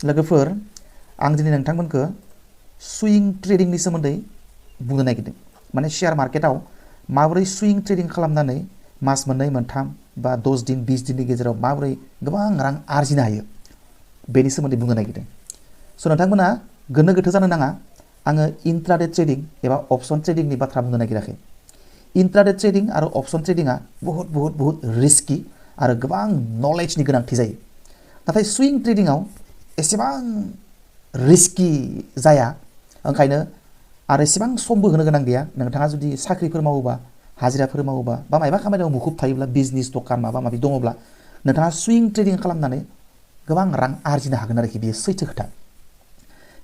लोगोफोर आं दिनै नोंथांमोनखो सुइं ट्रेडिंनि सोमोन्दै बुंनो नागिरदों माने शेयार मार्केटाव माबोरै सुइं ट्रेडिं खालामनानै मास मोननै मोनथाम बा 10 दिन 20 दिननि गेजेराव माबोरै गोबां रां आरजिनो हायो बेनि सोमोन्दै बुंनो नागिरदों स' नोंथांमोना गोनो गोथो जानो नाङा आङो इंट्राडे ट्रेडिं एबा अपसन ट्रेडिंनि बाथ्रा बुंनो नागिराखै इंट्राडे ट्रेडिं आरो अपसन ट्रेडिंआ बहुत रिस्की आरो गोबां नलेजनि गोनांथि जायो नाथाय सुइं ट्रेडिंआव एसेबां रिस्की जाया ओंखायनो आरो एसेबां समबो होनो गोनां गैया नोंथाङा जुदि साख्रिफोर मावोबा हाजिराफोर मावोबा बा मायबा खामानियाव मुखुब थायोब्ला बिजनेस दखान माबा माबि दङब्ला नोंथाङा सुइं ट्रेडिं खालामनानै गोबां रां आरजिनो हागोन आरोखि बेयो सैथो खोथा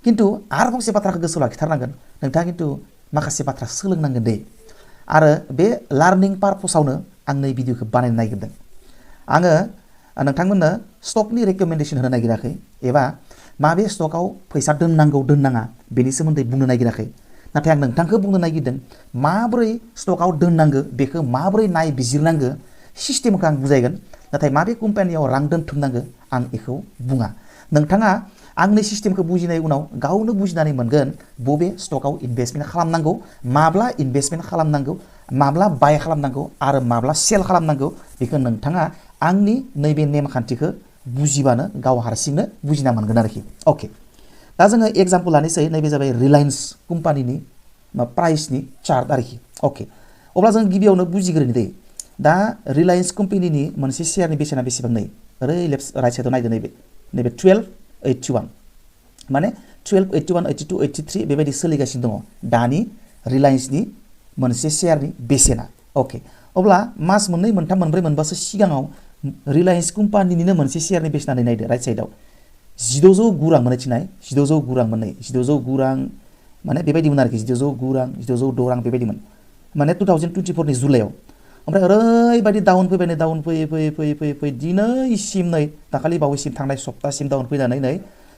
किन्तु आरो फंसे बाथ्राखौ गोसोआव लाखिथारनांगोन नोंथाङा किन्तु माखासे बाथ्रा सोलोंनांगोन दे आरो बे लार्निं पारपसावनो आं नै भिडिअखौ बानायनो नागिरदों आङो नोंथांमोननो स्टकनि रेकमेन्डेसन होनो नागिराखै एबा माबे स्टकआव फैसा दोननांगौ दोननाङा बेनि सोमोन्दै बुंनो नागिराखै नाथाय आं नोंथांखौ बुंनो नागिरदों माबोरै स्टकआव दोननांगो बेखौ माबोरै नायबिजिरनांगो सिस्टेमखौ आं बुजायगोन नाथाय माबे कम्पानियाव रां दोनथुमनांगो आं बेखौ बुङा नोंथाङा आंनि सिस्टेमखौ बुजिनाय उनाव गावनो बुजिनानै मोनगोन बबे स्टकआव इनभेस्टमेन्ट खालामनांगौ माब्ला इनभेस्टमेन्ट खालामनांगौ माब्ला बाय खालामनांगौ आरो माब्ला सेल खालामनांगौ बेखौ नोंथाङा आंनि नैबे नेमखान्थिखौ बुजिबानो गाव हारसिंनो बुजिना मोनगोन आरोखि अके दा जोङो एग्जाम्पल लानोसै नैबे जाबाय रिलायन्स कम्पानिनि प्राइसनि चार्ट आरोखि अके अब्ला जों गिबियावनो बुजिग्रोनि दे दा रिलायन्स कम्पानिनि मोनसे शेयारनि बेसेना बेसेबां नै ओरै लेफ्ट राइट साइडआव नायदो नैबे 1281 माने 1281 82 83 बेबायदि सोलिगासिनो दङ दानि रिलायन्सनि मोनसे शेयारनि बेसेना अके अब्ला मास मोननै मोनथाम मोनब्रै मोनबासो सिगाङाव रिलायन्स कम्पानिनिनो मोनसे शेयारनि बेसेना नायदो राइट साइडआव 1609 रां मोननाय 1609 रां मोननाय 1609 रां माने बेबायदिमोन आरोखि 1609 रां 1606 रां बेबायदिमोन माने 2024 नि जुलाइआव ओमफ्राय ओरैबायदि डाउन फैबाय डाउन फैयै दिनैसिम नै दाखालि बावैसिम थांनाय सप्तासिम डाउन फैनानै नै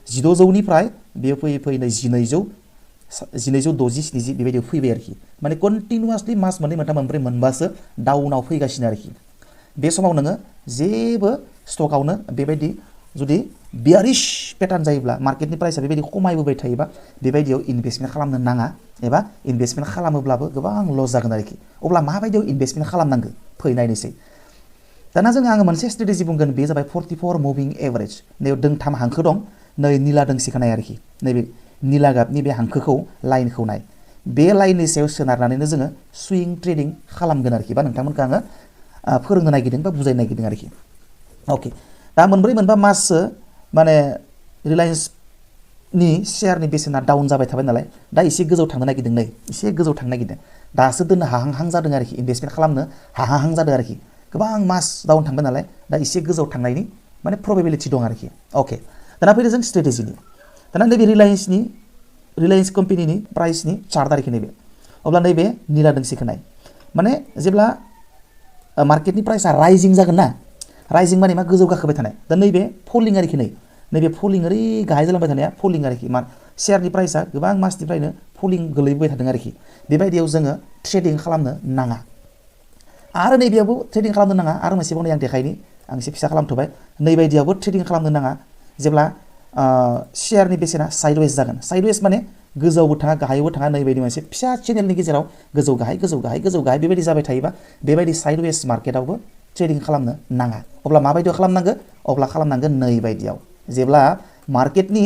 1600 निफ्राय बेयो फैयै नै 1260 70 बेबायदियाव फैबाय आरोखि माने कन्टिनिउआसलि मास मोननै मोनथाम मोनब्रै मोनबासो डाउनाव फैगासिनो आरोखि बे समाव नोङो जेबो स्टकआवनो बेबायदि जुदि बियारिश पेटार्न जायोब्ला मार्केटनि प्राइसआ बेबायदि खमायबोबाय थायोबा बेबायदियाव इनभेस्टमेन्ट खालामनो नाङा एबा इनभेस्टमेन्ट खालामोब्लाबो गोबां लस जागोन आरोखि अब्ला माबायदियाव इनभेस्टमेन्ट खालामनांगौ फै नायनोसै दाना आङो मोनसे स्ट्रेटेजि बुंगोन बे जाबाय 44 मुभिं एभारेज नैयाव दोंथाम हांखो दं नै निला दोंसेखौ नाय आरोखि नैबे निला गाबनि बे हांखोखौ लाइनखौ नाय बे लाइननि सायाव सोनारनानैनो जोङो सुइं ट्रेडिं खालामगोन आरोखि बा नोंथांमोनखौ आङो फोरोंनो नागिरदों बा बुजायनो नागिरदों आरोखि अके दा मोनब्रै मोनबा माससो माने रिलायन्सनि शेयारनि बेसेना डाउन जाबाय थाबाय नालाय दा एसे गोजौ थांनो नागिरदों नै एसे गोजौ थांनो नागिरदों दासो दोननो हाहां जादों आरोखि इनभेस्टमेन्ट खालामनो हाहां जादों आरोखि गोबां मास डाउन थांबाय नालाय दा एसे गोजौ थांनायनि माने प्रबेबिलिटि दं आरोखि अके दाना फैदो जों स्ट्रेटेजिनि दाना नैबे रिलायन्स कम्पानिनि प्राइसनि चार्ट आरोखि नैबे अब्ला नैबे निला दोंसेखौ नाय माने जेब्ला मार्केटनि प्राइसआ राइजिं जागोन ना राइजिं माने मा गोजौ गाखोबाय थानाय दा नैबे फलिं आरोखि नैबे फलिं ओरै गाहाय जालांबाय थानाया फलिं आरोखि शेयारनि प्राइसआ गोबां मासनिफ्रायनो फलिं गोलैबोबाय थादों आरोखि बेबायदियाव जोङो ट्रेडिं खालामनो नाङा आरो नैबेयावबो ट्रेडिं खालामनो नाङा आरो मोनसे बावनाय आं देखायनि आं एसे फिसा खालामथ'बाय नैबायदियावबो ट्रेडिं खालामनो नाङा जेब्ला शेयारनि बेसेना साइडवेज जागोन साइडवेज माने गोजौआवबो थाङा गाहायावबो थाङा नैबायदि मोनसे फिसा चेनेलनि गेजेराव गोजौ गाहाय बेबायदि जाबाय थायोबा बेबायदि साइडवेज मार्केटआवबो ट्रेडिं खालामनो नाङा अब्ला माबायदियाव खालामनांगो अब्ला खालामनांगोन नैबायदियाव जेब्ला मार्केटनि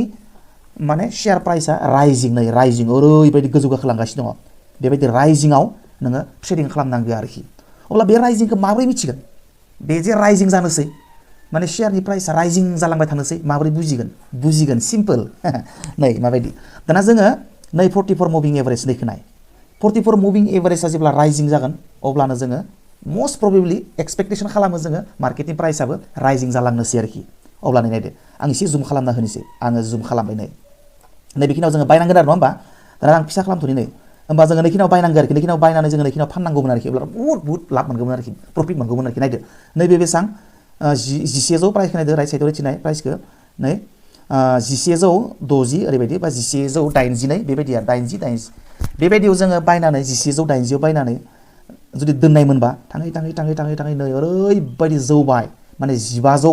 माने शेयार प्राइसआ राइजिं ओरैबायदि गोजौ गाखोलांगासिनो दङ बेबायदि राइजिंआव नोङो ट्रेडिं खालामनांगौ आरोखि अब्ला बे राइजिंखौ माबोरै मिथिगोन बे जे राइजिं जानोसै माने शेयारनि प्राइसआ राइजिं जालांबाय थानोसै माबोरै बुजिगोन सिम्पल नै माबायदि दाना जोङो नै 44 मुभिं एभारेज नैखौ नाय 44 मुभिं एभारेजआ जेब्ला राइजिं जागोन अब्लानो जोङो मस्ट प्रबेबलि एक्सपेक्टेसन खालामो जोङो मार्केटनि प्राइसआबो राइजिं जालांनोसै आरोखि अब्ला नायदो आं एसे जुम खालामना होनोसै आङो जुम खालामबाय नै बेखिनियाव जोङो बायनांगोन आरो नङा होमबा दाना आं फिसा खालामथ'नि नै होमबा जोङो नैखिनियाव बायनांगोन आरोखि नैखिनियाव बायनानै जोङो नैखिनियाव फाननांगौमोन आरोखि अब्ला बहुत लाब मोनगौमोन आरोखि प्रफिट मोनगौमोन आरोखि नायदो नैबे बेसेबां 1100 प्राइसखौ नायदो राइट साइडआव थिनाय प्राइसखौ नै 1160 ओरैबायदि बा 1182 बेबायदि आरो 80 बेबायदियाव जोङो बायनानै 1180 बायनानै जुदि दोननाय मोनबा थाङै नै ओरैबायदि जौबाय माने 1500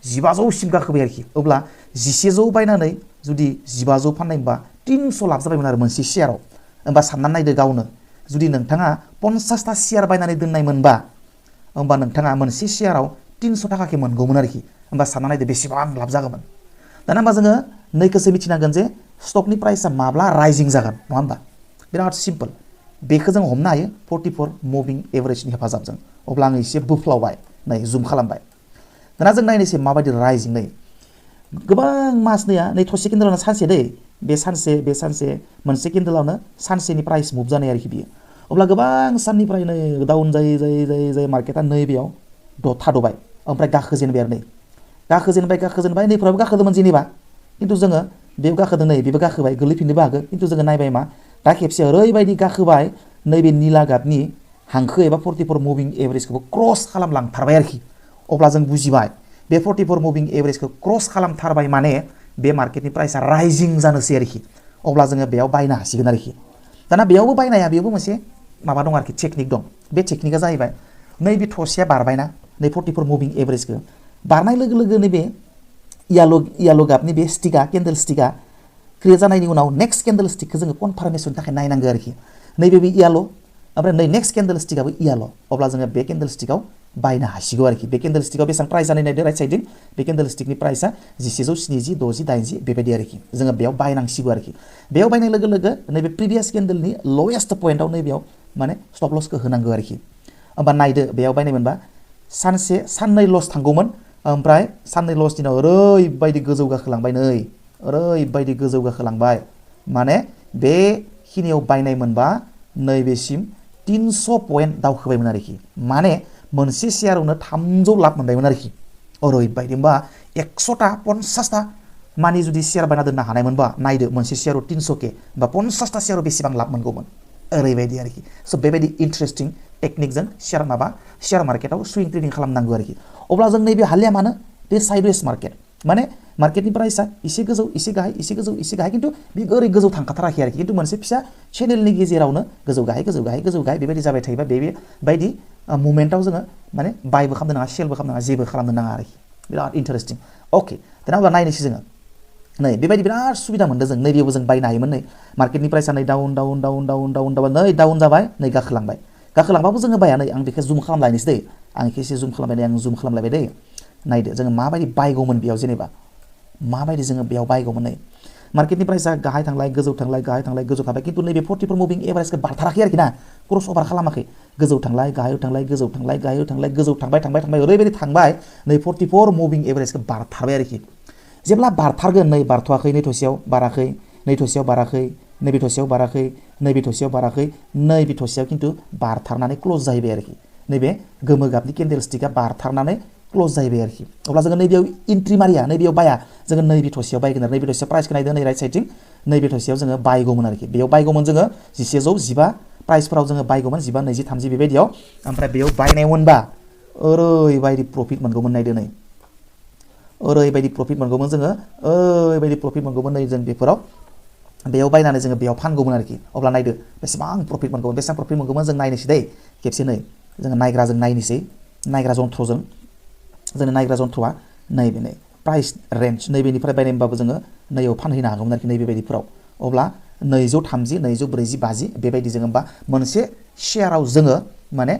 1500 सिम गाखोबाय आरोखि अब्ला 1100 बायनानै जुदि 1500 फाननायबा 300 लाब जाबायमोन आरो मोनसे शेयाराव होमबा सानना नायदो गावनो जुदि नोंथाङा 50 टा शेयार बायनानै दोननाय मोनबा होमबा नोंथाङा मोनसे शेयाराव 300 टाकाके मोनगौमोन आरोखि होमबा सानना नायदो बेसेबां लाब जागौमोन दाना होमबा जोङो नैखौसो मिथिनांगोन जे स्टकनि प्राइसआ माब्ला राइजिं जागोन नङा होमबा बिराद सिम्पल बेखौ जों हमनो हायो 44 मुभिं एभारेजनि हेफाजाबजों अब्ला आं एसे बोफ्लावबाय नै जुम खालामबाय दाना जों नायनोसै माबायदि राइजिं नै गोबां मास नैया नै थसे केन्डेलावनो सानसे दै बे सानसे मोनसे केन्डेलावनो सानसेनि प्राइस मुभ जानाय आरोखि बियो अब्ला गोबां साननिफ्राय नै डाउन जायै मार्केटआ नैबेयाव थाद'बाय ओमफ्राय गाखोजेनबाय आरो नै गाखोजेनबाय नैफ्राबो गाखोदोंमोन जेनेबा खिन्थु जोङो बेयाव गाखोदों नै बेबो गाखोबाय गोलैफिननोबो हागौ खिन्थु जोङो नायबाय मा दा खेबसे ओरैबायदि गाखोबाय नैबे निला गाबनि हांखो एबा 44 मुभिं एभारेजखौबो क्रस खालामलांथारबाय आरोखि अब्ला जों बुजिबाय बे 44 मुभिं एभारेजखौ क्रस खालामथारबाय माने बे मार्केटनि प्राइसआ राइजिं जानोसै आरोखि अब्ला जोङो बेयाव बायनो हासिगोन आरोखि दाना बेयावबो बायनाया बेयावबो मोनसे माबा दं आरोखि टेकनिक दं बे टेकनिकआ जाहैबाय नैबे थसेया बारबायना नै 44 मुभिं एभारेजखौ बारनाय लोगो लोगो नैबे येलो गाबनि बे स्टिकआ केन्डेल स्टिकआ क्रिएट जानायनि उनाव नेक्स्ट केन्डेल स्टिकखौ जोङो कनफार्मेशननि थाखाय नायनांगौ आरोखि नैबे येलो ओमफ्राय नै नेक्स्ट केन्डेल स्टिकआबो येलो अब्ला जोङो बे केन्डेल स्टिकआव बायनो हासिगौ आरोखि बे केन्डेल स्टिकआव बेसेबां प्राइस जानाय नायदो राइट साइडजों बे केन्डेल स्टिकनि प्राइसआ 1170 60 80 बेबायदि आरोखि जोङो बेयाव बायनांसिगौ आरोखि बेयाव बायनाय लोगो लोगो नैबे प्रिभियास केन्डेलनि लवेस्ट पइन्टआव नैबेयाव माने स्टप लसखौ होनांगौ आरोखि होमबा नायदो बेयाव बायनाय मोनबा साननै लस थांगौमोन ओमफ्राय साननै लस दिनाव ओरैबायदि गोजौ गाखोलांबाय नै ओरैबायदि गोजौ गाखोलांबाय माने बेखिनियाव बायनाय मोनबा नैबेसिम 300 पइन्ट दावखोबायमोन आरोखि माने मोनसे शेयारावनो 300 लाब मोनबायमोन आरोखि ओरैबायदि होमबा 100टा 50टा मानि जुदि शेयार बायना दोननो हानायमोनबा नायदो मोनसे शेयाराव 300K बा 50टा शेयाराव बेसेबां लाब मोनगौमोन ओरैबायदि आरोखि स' बेबायदि इन्टारेस्टिं टेकनिकजों शेयार मार्केटआव सुइं ट्रेडिं खालामनांगौ आरोखि अब्ला जों नैबे हालिया मानो बे साइडवेज मार्केट माने मार्केटनि प्राइसआ एसे गोजौ एसे गाहाय एसे गोजौ एसे गाहाय खिन्थु बे ओरै गोजौ थांखाथाराखै आरोखि खिन्थु मोनसे फिसा चेनेलनि गेजेरावनो गोजौ गाहाय बेबायदि जाबाय थायोबा बेबायदि मुभमेन्टआव जोङो माने बायबो खालामनो नाङा सेलबो खालामनो नाङा जेबो खालामनो नाङा आरोखि बिराद इन्टारेस्टिं अके दाना अब्ला नायनोसै जोङो नै बेबायदि बिराद सुबिदा मोनदों जों नैबेयावबो जों बायनो हायोमोन नै मार्केटनि प्राइसआ नै डाउन नै डाउन जाबाय नै गाखोलांबाबो जोङो बाया नै आं बेखौ जुम खालामलायनोसै दै आं एसे जुम खालामबाय आं जुम खालामलायबाय दै नायदो जोङो माबायदि बायगौमोन बेयाव जेनेबा माबायदि जोङो बेयाव बायगौमोन नै मार्केटनि प्राइसआ गाहाय थांलाय गोजौ थांलाय गोजौ थाबाय खिन्थु नैबे 44 मुभिं एभारेजखौ बारथाराखै आरोखि ना क्रस अभार खालामाखै गोजौ थांलाय गाहायाव थांलाय गोजौ थांलाय गोजौ थांबाय ओरैबायदि थांबाय नै 44 मुभिं एभारेजखौ बारथारबाय आरोखि जेब्ला बारथारगोन नै बारथ'वाखै नै थसेयाव बाराखै नै थसेयाव बाराखै नैबे थसेयाव बाराखै नैबे थसेयाव बाराखै नैबे थसेयाव खिन्थु बारथारनानै क्ल'ज जाहैबाय आरोखि नैबे गोमो गाबनि केन्डेल स्टिकआ बारथारनानै क्ल'ज जाहैबाय आरोखि अब्ला जोङो नैबेयाव इन्ट्रि मारिया नैबेयाव बाया जोङो नैबे थसेयाव बायगोन आरो नैबे थसेयाव प्राइसखौ नायदो नै राइट साइडथिं नैबे थसेयाव जोङो बायगौमोन आरोखि बेयाव बायगौमोन जोङो 1115 प्राइसफोराव जोङो बायगौमोन 15 20 30 बेबायदियाव ओमफ्राय बेयाव बायनाय मोनबा ओरैबायदि प्रफिट मोनगौमोन नायदो नै ओरैबायदि प्रफिट मोनगौमोन जोङो ओरैबायदि प्रफिट मोनगौमोन नै जों बेफोराव बेयाव बायनानै जोङो बेयाव फानगौमोन आरोखि अब्ला नायदो बेसेबां प्रफिट मोनगौमोन बेसेबां प्रफिट मोनगौमोन जों नायनोसै दै खेबसे नै जोङो नायग्राजों नायनोसै नायग्रा जन्थ्रजों जोंनि नायग्रा जन्थ्रआ नैबे नै प्राइस रेन्ज नैबेनिफ्राय बायनायबाबो जोङो नैयाव फानहैनो हागौमोन आरोखि नैबेबायदिफोराव अब्ला 230 240 50 बेबायदि जोङो होमबा मोनसे शेयाराव जोङो माने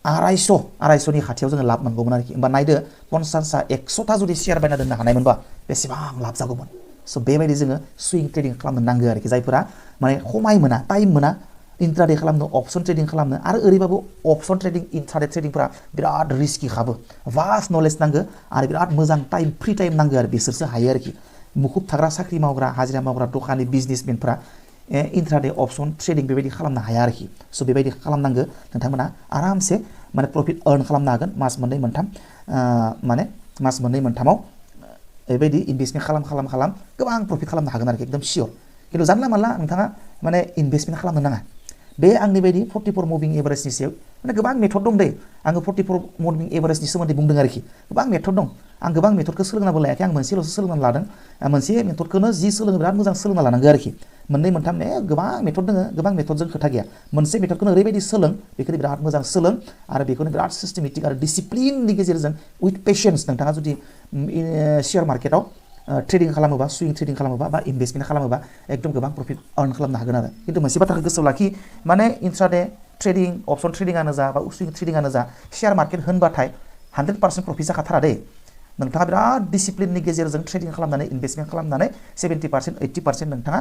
250 नि खाथियाव जोङो लाब मोनगौमोन आरोखि होमबा नायदो 50टा 100टा जुदि शेयार बायना दोननो हानायमोनबा बेसेबां लाब जागौमोन स' बेबायदि जोङो सुइं ट्रेडिं खालामनो नांगौ आरोखि जायफोरा माने समाय मोना टाइम मोना इन्ट्राडे खालामनो अपसन ट्रेडिं खालामनो आरो ओरैबाबो अपसन ट्रेडिं इन्ट्राडे ट्रेडिंफोरा बिराद रिस्कि खाबो भास्ट नलेज नांगौ आरो बिराद मोजां टाइम फ्रि टाइम नांगौ आरो बिसोरसो हायो आरोखि मुखुब थाग्रा साख्रि मावग्रा हाजिरा मावग्रा दखानि बिजनेसमेनफोरा इन्ट्राडे अपसन ट्रेडिं बेबायदि खालामनो हाया आरोखि स' बेबायदि खालामनांगौ नोंथांमोना आरामसे माने प्रफिट अर्न खालामनो हागोन मास मोननै मोनथाम माने मास मोननै मोनथामाव बेबायदि इनभेस्टमेन्ट खालाम गोबां प्रफिट खालामनो हागोन आरोखि एकदम सियर खिन्थु जानला मानला नोंथाङा माने इनभेस्टमेन्ट खालामनो नाङा बे आंनि बायदि 44 मुभिं एभारेजनि सायाव माने गोबां मेथड दं दै आङो 44 मुभिं एभारेजनि सोमोन्दै बुंदों आरोखि गोबां मेथड दं आं गोबां मेथडखौ सोलोंनाबो लायाखै आं मोनसेल'सो सोलोंनानै लादों मोनसे मेथडखौनो जि सोलोंनो बिराद मोजां सोलोंना लानांगौ आरोखि मोननै मोनथाम गोबां मेथड दङ गोबां मेथडजों खोथा गैया मोनसे मेथडखौनो ओरैबायदि सोलों बेखौनो बिराद मोजां सोलों आरो बेखौनो बिराद सिस्टेमेटिक आरो डिसिप्लिननि गेजेरजों उइथ पेशेन्स नोंथाङा जुदि शेयार मार्केटाव ट्रेडिं खालामोबा सुइं ट्रेडिं खालामोबा बा इनभेस्टमेन्ट खालामोबा एकदम गोबां प्रफिट आर्न खालामनो हागोन आरो खिन्थु मोनसे बाथ्राखौ गोसोआव लाखि माने इन्ट्राडे ट्रेडिं अपसन ट्रेडिंआनो जा बा सुइं ट्रेडिंआनो जा शेयार मार्केट होनबाथाय 100% प्रफिट जाखाथारा दे नोंथाङा बिराद डिसिप्लिननि गेजेरजों ट्रेडिं खालामनानै इनभेस्टमेन्ट खालामनानै 70% 80% नोंथाङा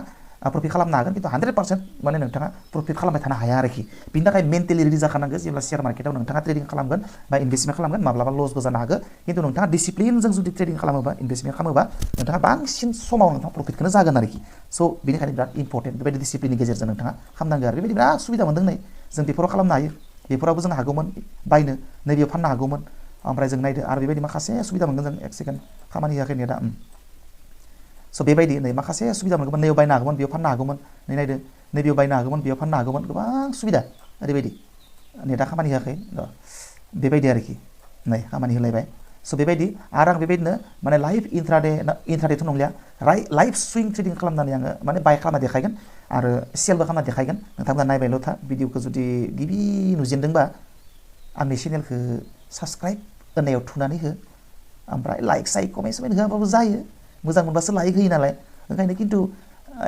प्रफिट खालामनो हागोन खिन्थु 100% माने नोंथाङा प्रफिट खालामबाय थानो हाया आरोखि बिनि थाखाय मेन्टेलि रेडि जाखानांगौ जेब्ला शेयार मार्केटाव नोंथाङा ट्रेडिं खालामगोन बा इनभेस्टमेन्ट खालामगोन माब्लाबा लसबो जानो हागौ खिन्थु नोंथाङा डिसिप्लिनजों जुदि ट्रेडिं खालामोबा इनभेस्टमेन्ट खालामोबा नोंथाङा बांसिन समाव नोंथाङा प्रफिटखौनो जागोन आरोखि स' बेनिखायनो बिराद इम्परटेन्ट बेबायदि डिसिप्लिननि गेजेरजों नोंथाङा खालामनांगौ आरो बेबायदि बिराद सुबिदा मोनदों नै जों बेफोराव खालामनो हायो बेफोरावबो जों हागौमोन बायनो नैबेयाव फाननो हागौमोन ओमफ्राय जों नायदो आरो बेबायदि माखासे सुबिदा मोनगोन जों एक सेकेन्ड खामानि होआखै नेटआ स' बेबायदि नै माखासे सुबिदा मोनगौमोन नैयाव बायनो हागौमोन बेयाव फाननो हागौमोन नै नायदो नैबेयाव बायनो हागौमोन बेयाव फाननो हागौमोन गोबां सुबिदा ओरैबायदि नेटआ खामानि होआखै बेबायदि आरोखि नै खामानि होलायबाय स' बेबायदि आरो आं बेबायदिनो माने लाइभ इन्ट्राडेथ' नंलिया लाइभ सुइं ट्रेडिं खालामनानै आङो माने बाय खालामना देखायगोन आरो सेलबो खालामना देखायगोन नोंथांमोना नायबायल' था भिडिअखौ जुदि गिबि नुजेनदोंबा आंनि चेनेलखौ साबस्क्राइब होननायाव थुनानै हो ओमफ्राय लाइक साइक कमेन्ट समेन्ट होआबाबो जायो मोजां मोनबासो लाइक होयो नालाय ओंखायनो खिन्थु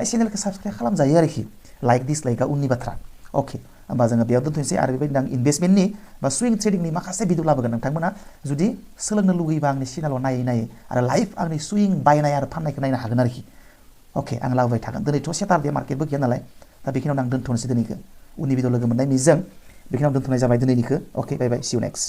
चेनेलखौ साबस्क्राइब खालामजायो आरोखि लाइक डिसलाइकआ उननि बाथ्रा अके होमबा जोङो बेयाव दोनथ'नोसै आरो बेबायदिनो आं इनभेस्टमेन्टनि बा सुइं ट्रेडिंनि माखासे भिडिअ लाबोगोन नोंथांमोना जुदि सोलोंनो लुगैयोबा आंनि चेनेलाव नायै आरो लाइभ आंनि सुइं बायनाय आरो फाननायखौ नायनो हागोन आरोखि अके आं लाबोबाय थागोन दिनैथ' सेटारडे मार्केटबो गैया नालाय दा बेखिनियावनो आं दोनथ'नोसै दिनैखौ उननि भिडिअ लोगो मोननाय मिजिं बेखिनियाव दोनथ'नाय जाबाय दिनैनिखौ अके बाय बाय सि इउ नेक्स्ट